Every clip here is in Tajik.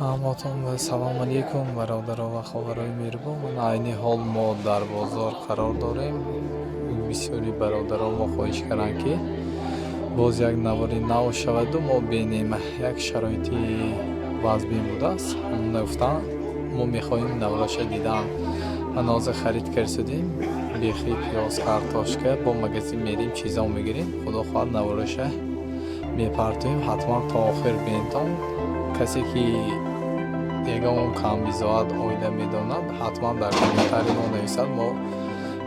Ҳаматон салом алейкум, бародаро ва хоҳарои меҳрубон. Ман айни ҳол мо дар бозор қарор дорем. Бисёри бародаро мо хоҳиш карданд, ки боз як навори нав шаваду мо бинем. Як шароити вазбин будааст, гуфтанд, мо мехоҳем навораша дидан. Ҳозир харид кардем, бехи, пиёз, картошка. Бо магазин мерем, чизо мегирем. Худо хоҳад, навораша мепартоем. Ҳатман то охир бинетон. Касе ки ягон камбизоат оила медонад, ҳатман дар комментарий мо нависад. Мо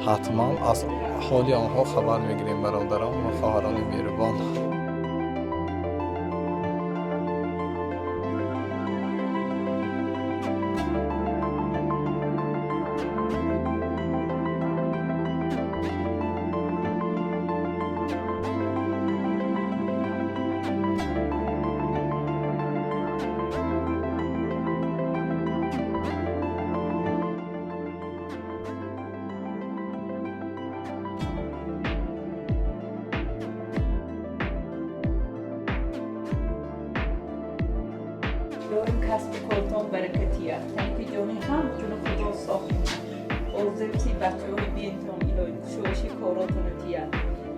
ҳатман аз ҳоли онҳо хабар мегирем. Бародарон ва хоҳарони меҳрубон. Доим касбу кортон баракатият, танки ҷони ҳаматуно Худо соф кунад, озебси бачаҳои бентон. Илоҳим, кушоиши коротоно тият,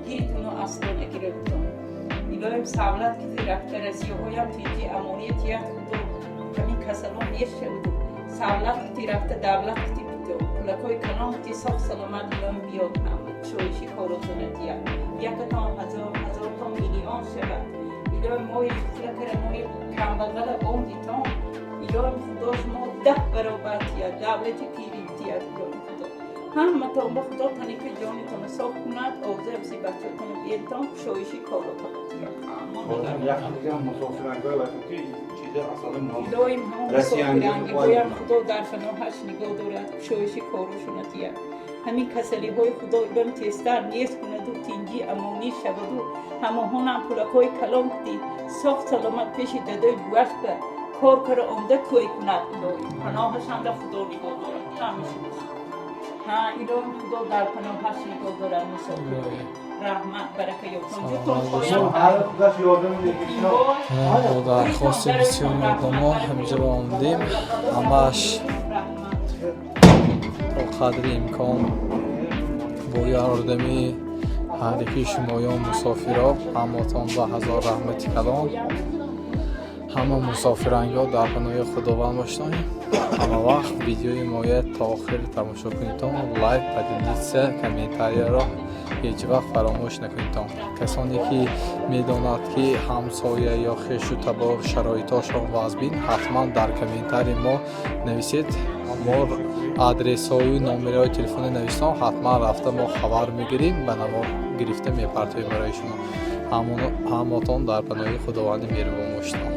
гиритуно асло нагиребтон. Илоҳим, савлат кити рафта расиҳоям тинҷи амонӣ тият. Худо, ҳамин касалон нешавуду савлат кити рафта, давлат кити бито, пулакҳои калон кити, соф саломат. Илоҳим, биёд, ҳама кушоиши коротоно тият. Якатон ҳазор, ҳазортон миллион шавад. Илоҳим, мои фуфлакара, мои камбағала ондитон. Илоҳим, Худо шумо 10 баробар тият, давлати пирӣ тият. Илоҳим, Худо ҳаматон ба Худо таника ҷонитона соф кунад, озебси бачатона биетон, кушоиши коротона тият. Илоҳим, ҳамон мусофирангиҳоям Худо дар паноҳаш нигоҳ дорад, кушоиши корошона тият. Ҳамин касалиҳои Худо илоҳим тезтар нест кунаду тинҷӣ амонӣ шаваду ҳамоҳонам пулакҳои калон кити, соф саломат пеши дадои буваш ба кор кара омда тӯй кунад. Илоҳим, паноҳашанда Худо нигоҳ дорад ҳамаша. Ҳа, илоҳим, Худо дар паноҳаш нигоҳ дорад мусофир. Раҳмат, барака ёфтон ҷутон. Бо дархости бисёри одамо ҳаминҷо омадем. Ҳамааш то қадри имкон бо ёрдами ҳар яки шумоён, мусофиро. Ҳаматон ба ҳазор раҳмати калон. Ҳама мусофирангҳо дар паноҳи Худованд бошед. Ҳама вақт видеои моя то охир тамошо кунедтон, лайк, поделиться, комментарияро ҳеҷ вақт фаромӯш накунедтон. Касоне ки медонад, ки ҳамсоя ё хешу табор шароитошон вазбин, ҳатман дар комментарии мо нависед. Мо адресҳою номерҳои телефони навистон, ҳатман рафта мо хабар мегирем, ба навор гирифта мепартоем барои шумо. Ҳаматон дар паноҳи Худованди меҳрубон бошедон.